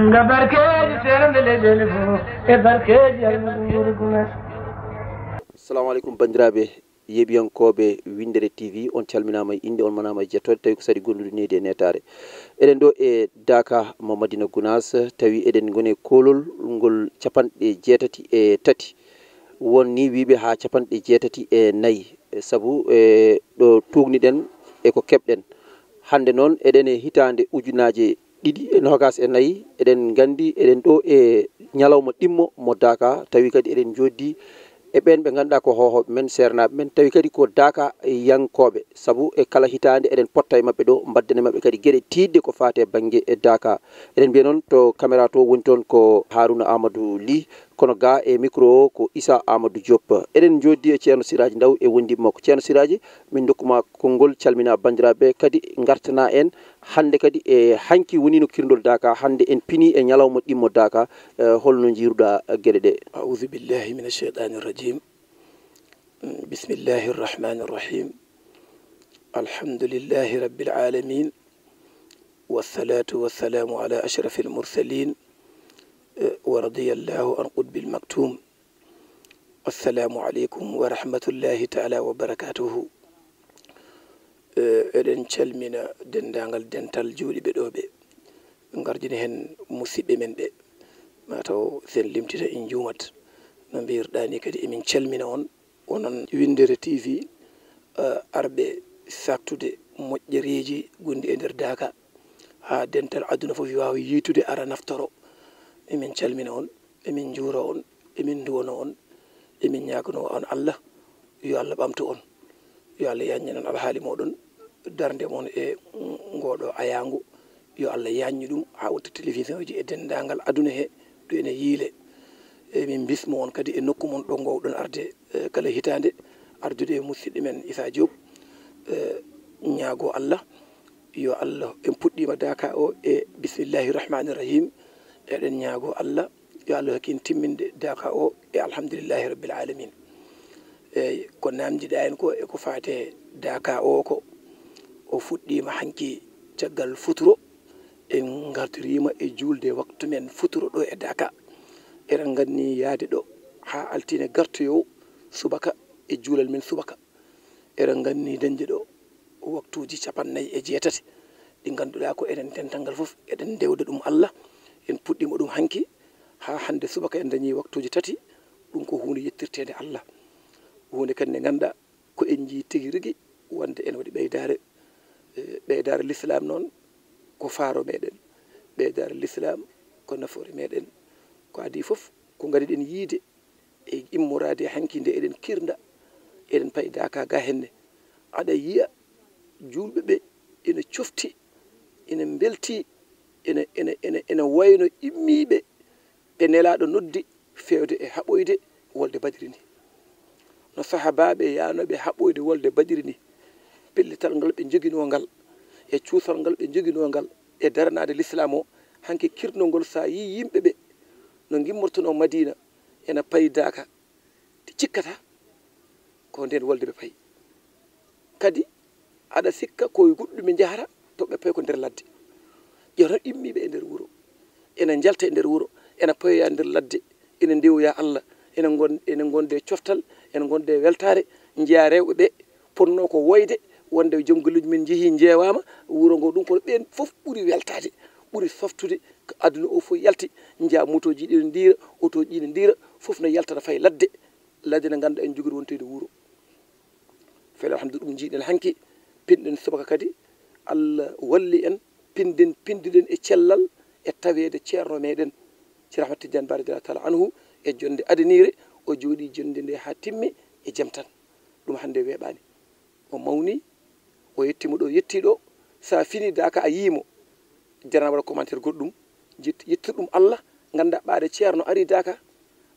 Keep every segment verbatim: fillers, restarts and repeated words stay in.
Nga barkeeji seerande leyɗeele fof e barkeeji almuɓe nguuri gunas. Assalamu aleykum banndiraaɓe yeeɓiyankooɓe Winndere T V, on calminaama e innde, on manaama e jettode, tawi ko saa'i gondude nehdi e neetaare. Eɗen ɗo e Daaka mo Madina Gunaas, tawi eɗen ngoni e koolol ngol capanɗe jeetati e tati, won ni wiyɓe haa capanɗe jeetati e nayi, sabu e ɗo tuugniɗen e ko keɓɗen. Hannde noon eɗen e hitaande ujunaaje ɗiɗi e noogaas e nayi, eɗen nganndi eɗen ɗo e ñalawma ɗimmo mo Daaka, tawi kadi eɗen njooɗdi e ɓeen ɓe ngannduɗaa ko hoohooɓe men, seernaaɓe men, tawi kadi ko Daaka yankooɓe, sabu e kala hitaande eɗen potta e maɓɓe ɗo, mbaɗden e maɓɓe kadi geɗe tiiɗɗe ko faati e bannge e Daaka. Eɗen mbiya noon to caméra to woni toon ko Harouna Amadou Ly, kono ga e micro o ko Issa Amadou Diop. Eɗen njooɗdi e Ceerno Siraaji Ndaw e wondiiɓe makko. Ceerno Siraaji, min ndokkuma konngol, calmina banndiraaɓe, kadi ngartana en hannde kadi e hanki wonino kirndol Daaka, hannde en pini e ñalawma ɗimmo Daaka, eh, holno njiiruɗa geɗe ɗe? أعوذ بالله من الشيطان الرجيم. بسم الله الرحمن الرحيم. الحمد لله رب العالمين. والصلاة والسلام على أشرف المرسلين. ورضي الله عن قطب المكتوم. السلام عليكم ورحمة الله تعالى وبركاته. Eh, eɗen calmina denndaangal dental jooɗiiɓe ɗo ɓe. Ngarjini heen musiɓɓe men ɓe. Mataw sen limtita en njuumat. No mbiyirɗaa ni kadi emin calmina on. Onon Winndere T V, eh, arɓe saaktude moƴƴereeji gonɗi e nder Daaka. Haa dental aduna fof waawa yiytude ara naftoro. Emin calmina on, emin njuura on, emin nduwano on, emin ñaagano on Allah, yo Allah ɓamtu on. Yo Allah yaññan on alhaali moɗon, darnde mon e ngoɗo ayaangu. Yo Allah yaññu ɗum haa watta télévision ji e denndaangal aduna he ɗo ene yiile. Emin mbismo on kadi e nokku mon ɗo ngowɗon arde, eh, kala hitaande, ardude e musiɗɗo men Issa Diop, eh, ñaago Allah. Yo Allah, en puɗɗiima Daaka o e bismillahi rahmani rahim. Eɗen ñaago Allah, yo Allah hokku en timminde Daaka o e alhamdulillahi rabbil alamin. Eyyi, ko namdiɗa en ko e ko faate Daaka o ko, o fuɗɗiima hanki caggal futuro. En ngartoriima e juulde waktu men futuro ɗo e Daaka. Eɗen nganni yaade ɗo haa altine gartoyo subaka e juulal men subaka. Eɗen nganni dañde ɗo waktuuji capannayyi e jeetati ɗi ngannduɗaa ko enen dental ngal fof eɗen ndewda ɗum Allah. En puɗɗiima ɗum hanki haa hannde subaka en dañi waktuuji tati. Ɗum ko huunde yettirteende Allah. Huunde kadi nde ngannduɗaa ko en njii tigi rigi wonde ene waɗi ɓeydaare. Eh, ɓeydaare Lislaam noon ko faaro meɗen. Ɓeydaare Lislaam ko nafoore meɗen. Ko adii fof ko ngariɗen yiide e immoraade hanki nde eɗen kirnda, eɗen payi Daaka ga henne. Aɗa yiya juulɓe ɓe ina cofti, ina mbelti, ina, ina, ina, ina wayno immiiɓe ɓe Nelaaɗo noddi feewde e haɓoyde wolde Badri ni. No sahaabaaɓe yaanooɓe haɓoyde wolde Badri ni, pellital ngal ɓe njoginoo ngal e cuusal ngal ɓe njoginoo ngal e daranaade Lislaam o, hanki kirnol ngol, so a yii yimɓe ɓe no ngimmortonoo Madiina ena payi Daaka, ɗi cikkataa ko ndeen wolde ɓe payi. Kadi aɗa sikka ko e goɗɗum ɓe njahata, to ɓe payi ko nder ladde. Ƴeew tan immiiɓe e nder wuro, ena njalta e nder wuro, ena payoya nder ladde, ena ndewoya Allah, ena ngon-, ena ngonde e coftal, ena ngonde e weltaare, njeya rewɓe ɓe, potnoo ko woyde, wonde joom golleeji men njehii njeewaama, wuro ngo ɗum kono ɓeen fof ɓuri weltaade, ɓuri softude, ko aduna o fof yalti, njeya motooji ɗi no ndiira, otooji ɗi no ndiira, fof no yalta no fayi ladde, ladde nde ngannduɗaa en njogori wonteede wuro. Fele alhamdu ɗum njiiɗen hanki, pinɗen subaka kadi, Allah walli en, pinɗen, pindiɗen e cellal e taweede ceerno meɗen, Ceerno Ahmad Tijjaan Bah radiyallahu taala anhu, e jonnde adaniire, o jooɗii jonnde nde haa timmi e jam tan. Ɗum hannde weeɓaani. O mawni, o yettiima ɗo, yettii ɗo, so a finii Daaka a yii mo, jarana waɗa commentaire goɗɗum, yettir ɗum Allah, ngannda ɓaade ceerno arii Daaka,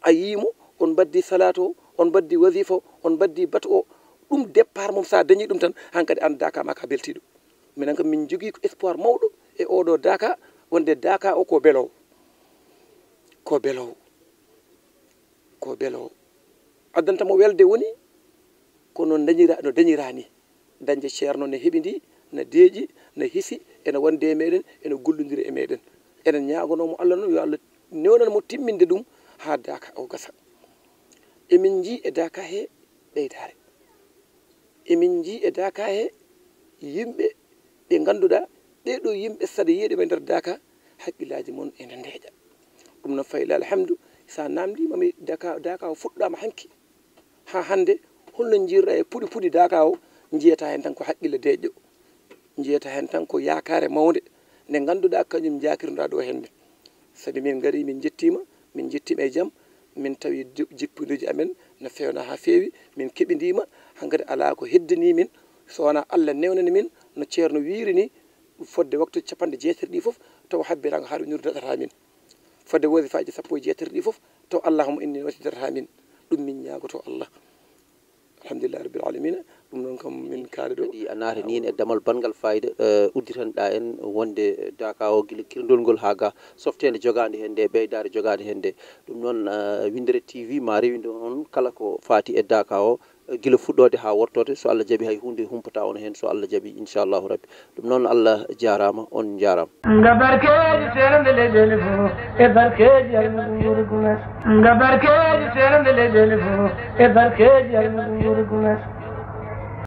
a yii mo, on mbaɗdi salaatu o, on mbaɗdi wasifa o, on mbaɗdi batu o, ɗum départ mum, so a dañii ɗum tan, hankadi aan Daaka ma ka beltiiɗo. Minen kam min njogii ko espoir mawɗo e oɗo Daaka, wonde Daaka o ko beloowo, ko beloowo, ko beloowo. Addanta mo welde woni ko no dañira, no dañira ni. Dañde ceerno ne heɓi ndi, na deeƴi, na hisi, ena wonde e meɗen, ena gollondiri e meɗen. Eɗen ñaagonoo mo Allah noon, yo Allah newnan mo timminde ɗum haa Daaka o gasa. Emin njii e Daaka he ɓeydaare. Emin njii e Daaka he yimɓe ɓe ngannduɗaa, ɓee ɗoo yimɓe, so aɗa yiya ɗum e nder Daaka, hakkillaaji mon ene ndeeƴa. Ɗum noon, fa lillahi alhamdu, so a naamndiima mi Daaka, Daaka o fuɗɗaama hanki haa hannde, holno njiirɗaa e puɗi puɗi Daaka o? Njiyataa heen tan ko hakkille deeƴɗo, njiyataa heen tan ko yaakaare mawnde nde ngannduɗaa kañum njaakirnoɗaa ɗo heen nde. Sabi min ngarii, min njettiima, min njettiima e jam, min tawi ji-, jippondiiji amen no feewna haa feewi, min keɓindiima, hankadi alaa ko heddanii min, so wonaa Allah newnani min, no Ceerno wiiri ni, fodde waktu capanɗe jeetati ɗi fof, taw habbi rango haa ɗo ñuru daɗata min. Fodde wosifaaji sappo e jeetati ɗi fof, taw Allahumma inni wasidataa min. Ɗum min ñaagoto Allah. Alhamdulillahi rabbil alamina. Ɗum noon kam min kaali ɗo. Kadi a naati niin e damal banngal fayida, eh, udditanɗaa en wonde Daaka o gila kirndol ngol haa ga, softeende jogaande heen nde, ɓeydaare jogaande heen nde. Ɗum noon, eh, Winndere T V ma rewindu on kala ko faati e Daaka o, eh, gila fuɗɗoode haa wortoode. So Allah jaɓi, hay huunde humpataa on heen, so Allah jaɓi, inchallahu rabbi. Ɗum noon, Allah jaaraama, on njaaraama. Nga barkeeji sernde leyɗeele fof, e barkeeji almuɓe nguru gunas. Nga barkeeji sernde leyɗeele fof, e barkeeji almuɓe nguru gunas.